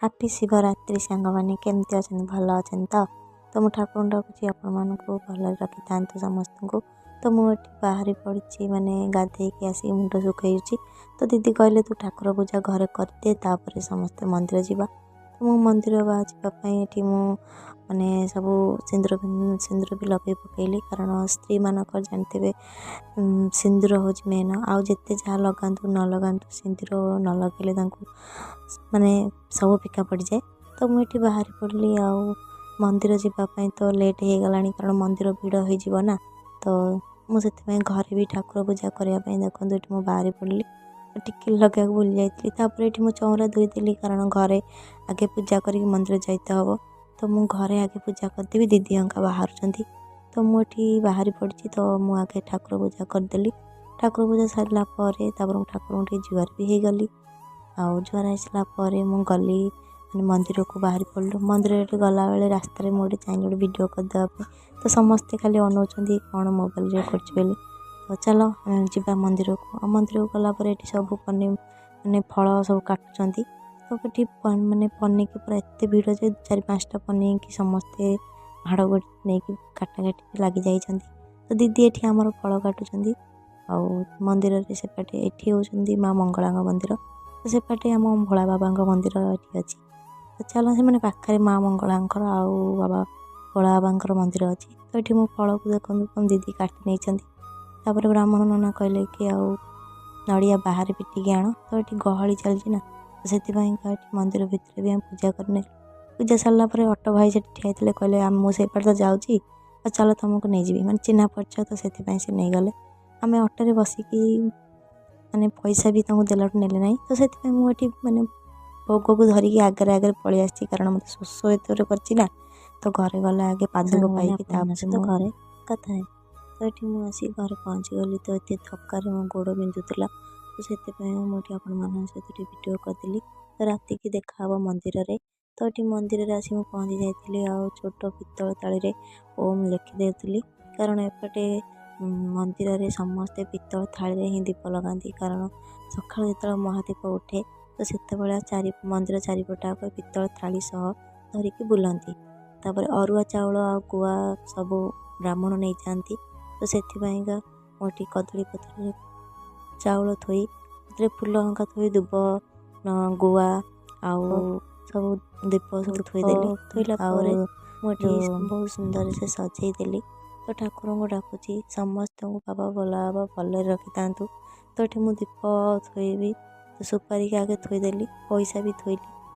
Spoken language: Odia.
ହାପି ଶିବରାତ୍ରି ସାଙ୍ଗମାନେ। କେମିତି ଅଛନ୍ତି? ଭଲ ଅଛନ୍ତି ତ? ତ ମୁଁ ଠାକୁରଙ୍କୁ ଡାକୁଛି, ଆପଣମାନଙ୍କୁ ଭଲରେ ରଖିଥାନ୍ତୁ ସମସ୍ତଙ୍କୁ। ତ ମୁଁ ଏଠି ବାହାରି ପଡ଼ିଛି, ମାନେ ଗାଧେଇକି ଆସିକି ମୁଣ୍ଡ ଶୁଖେଇଛି। ତ ଦିଦି କହିଲେ, ତୁ ଠାକୁର ପୂଜା ଘରେ କରିଦେ, ତାପରେ ସମସ୍ତେ ମନ୍ଦିର ଯିବା। ତ ମୁଁ ମନ୍ଦିର ବା ଯିବା ପାଇଁ ଏଠି ମୁଁ ମାନେ ସବୁ ସିନ୍ଦୁର ସିନ୍ଦୁର ବି ଲଗେଇ ପକେଇଲି, କାରଣ ସ୍ତ୍ରୀମାନଙ୍କର ଜାଣିଥିବେ, ସିନ୍ଦୁର ହେଉଛି ମେନ୍। ଆଉ ଯେତେ ଯାହା ଲଗାନ୍ତୁ ନ ଲଗାନ୍ତୁ, ସିନ୍ଦୁର ନ ଲଗେଇଲେ ତାଙ୍କୁ ମାନେ ସବୁ ଫିକା ପଡ଼ିଯାଏ। ତ ମୁଁ ଏଠି ବାହାରି ପଡ଼ିଲି ଆଉ ମନ୍ଦିର ଯିବା ପାଇଁ। ତ ଲେଟ୍ ହେଇଗଲାଣି, କାରଣ ମନ୍ଦିର ଭିଡ଼ ହେଇଯିବ ନା। ତ ମୁଁ ସେଥିପାଇଁ ଘରେ ବି ଠାକୁର ପୂଜା କରିବା ପାଇଁ ଦେଖନ୍ତୁ ଏଠି ମୁଁ ବାହାରି ପଡ଼ିଲି। ଟିକିଲି ଲଗାଇବାକୁ ଭୁଲି ଯାଇଥିଲି। ତାପରେ ଏଠି ମୁଁ ଚଉଁରା ଧୋଇଦେଲି, କାରଣ ଘରେ ଆଗେ ପୂଜା କରିକି ମନ୍ଦିର ଯାଇତେ ହେବ। ତ ମୁଁ ଘରେ ଆଗେ ପୂଜା କରିଦେବି, ଦିଦି ଅଙ୍କା ବାହାରୁଛନ୍ତି। ତ ମୁଁ ଏଠି ବାହାରି ପଡ଼ିଛି। ତ ମୁଁ ଆଗେ ଠାକୁର ପୂଜା କରିଦେଲି। ଠାକୁର ପୂଜା ସାରିଲା ପରେ ତାପରେ ମୁଁ ଠାକୁରଙ୍କୁ ଟିକେ ଜୁହାର ବି ହେଇଗଲି। ଆଉ ଜୁହାର ହେଇସାରିଲା ପରେ ମୁଁ ଗଲି, ମାନେ ମନ୍ଦିରକୁ ବାହାରି ପଡ଼ିଲୁ। ମନ୍ଦିରରେ ଗଲାବେଳେ ରାସ୍ତାରେ ମୁଁ ଗୋଟେ ଚାହିଁଲି ଗୋଟେ ଭିଡ଼ିଓ କରିଦେବା ପାଇଁ। ତ ସମସ୍ତେ ଖାଲି ଅନଉଛନ୍ତି କ'ଣ ମୋବାଇଲରେ କରୁଛି ବୋଲି। ତ ଚାଲ ଆମେ ଯିବା ମନ୍ଦିରକୁ। ଆଉ ମନ୍ଦିରକୁ ଗଲା ପରେ ଏଠି ସବୁ ମାନେ ଫଳ ସବୁ କାଟୁଛନ୍ତି। ତ ଏଠି ମାନେ ପନିକି ପୁରା ଏତେ ଭିଡ଼ ଯେ ଚାରି ପାଞ୍ଚଟା ପନିକି ସମସ୍ତେ ମାଡ଼ ଗୋଡ଼ି ନେଇକି କାଟାକାଟି ଲାଗିଯାଇଛନ୍ତି। ତ ଦିଦି ଏଠି ଆମର ଫଳ କାଟୁଛନ୍ତି। ଆଉ ମନ୍ଦିରରେ ସେପଟେ ଏଠି ହେଉଛନ୍ତି ମା ମଙ୍ଗଳାଙ୍କ ମନ୍ଦିର, ତ ସେପଟେ ଆମ ଭୋଳା ବାବାଙ୍କ ମନ୍ଦିର ଏଠି ଅଛି। ତ ଚାଲ, ସେମାନେ ପାଖରେ ମା ମଙ୍ଗଳାଙ୍କର ଆଉ ବାବା ଭୋଳା ବାବାଙ୍କର ମନ୍ଦିର ଅଛି। ତ ଏଠି ମୁଁ ଫଳକୁ ଦେଖନ୍ତୁ ଦିଦି କାଟି ନେଇଛନ୍ତି। ତାପରେ ବ୍ରାହ୍ମଣ ନନା କହିଲେ କି ଆଉ ନଡ଼ିଆ ବାହାରେ ପିଟିକି ଆଣ। ତ ଏଠି ଗହଳି ଚାଲିଛି ନା, ତ ସେଥିପାଇଁକା ଏଠି ମନ୍ଦିର ଭିତରେ ବି ଆମେ ପୂଜା କରିନେଲୁ। ପୂଜା ସରିଲା ପରେ ଅଟୋ ଭାଇ ସେଠି ଠିଆ ହେଇଥିଲେ, କହିଲେ ମୁଁ ସେଇପଟେ ତ ଯାଉଛି ଆଉ ଚାଲ ତୁମକୁ ନେଇଯିବି। ମାନେ ଚିହ୍ନା ପରିଚୟ ତ, ସେଥିପାଇଁ ସେ ନେଇଗଲେ। ଆମେ ଅଟୋରେ ବସିକି ମାନେ ପଇସା ବି ତାଙ୍କୁ ଦେଲାଠୁ ନେଲେ ନାହିଁ। ତ ସେଥିପାଇଁ ମୁଁ ଏଠି ମାନେ ଭୋଗକୁ ଧରିକି ଆଗରେ ଆଗରେ ପଳେଇ ଆସିଛି, କାରଣ ମୋତେ ଶୋଷ ଏତେ କରିଛି ନା। ତ ଘରେ ଗଲେ ଆଗେ ପାଦୁକ ପାଇକି ତାପରେ ସହିତ ଘରେ କଥା ହେବି। ତ ଏଠି ମୁଁ ଆସି ଘରେ ପହଞ୍ଚିଗଲି। ତ ଏତେ ଥକାରେ ମୋ ଗୋଡ଼ ବିନ୍ଧୁଥିଲା, ତ ସେଥିପାଇଁ ମୁଁ ଏଠି ଆପଣମାନଙ୍କ ସହିତ ଟିକେ ଭିଡ଼ିଓ କରିଦେଲି। ତ ରାତିକି ଦେଖାହେବ ମନ୍ଦିରରେ। ତ ଏଠି ମନ୍ଦିରରେ ଆସି ମୁଁ ପହଞ୍ଚି ଯାଇଥିଲି ଆଉ ଛୋଟ ପିତ୍ତଳ ଥାଳିରେ ଓମ୍ ଲେଖିଦେଉଥିଲି, କାରଣ ଏପଟେ ମନ୍ଦିରରେ ସମସ୍ତେ ପିତ୍ତଳ ଥାଳିରେ ହିଁ ଦୀପ ଲଗାନ୍ତି। କାରଣ ସକାଳୁ ଯେତେବେଳେ ମହାଦୀପ ଉଠେ, ତ ସେତେବେଳେ ଚାରି ମନ୍ଦିର ଚାରିପଟ ପିତ୍ତଳ ଥାଳି ସହ ଧରିକି ବୁଲନ୍ତି। ତାପରେ ଅରୁଆ ଚାଉଳ ଆଉ ଗୁଆ ସବୁ ବ୍ରାହ୍ମଣ ନେଇଯାଆନ୍ତି। ତ ସେଥିପାଇଁକା ମୁଁ ଏଠି କଦଳୀ ପତ୍ରରେ ଚାଉଳ ଥୋଇ, ସେଥିରେ ଫୁଲ ହଙ୍କା ଥୋଇ, ଦୁବ, ଗୁଆ ଆଉ ସବୁ ଦୀପ ସବୁ ଥୋଇଦେଲି। ଥୋଇଲା ପରେ ମୁଁ ଏଠି ବହୁତ ସୁନ୍ଦର ସେ ସଜେଇ ଦେଲି। ତ ଠାକୁରଙ୍କୁ ଡାକୁଛି, ସମସ୍ତଙ୍କୁ ବାବା ଭୋଲା ବାବା ଭଲରେ ରଖିଥାନ୍ତୁ। ତ ଏଠି ମୁଁ ଦୀପ ଥୋଇବି, ତ ସୁପାରିକି ଆଗେ ଥୋଇଦେଲି, ପଇସା ବି ଥୋଇଲି।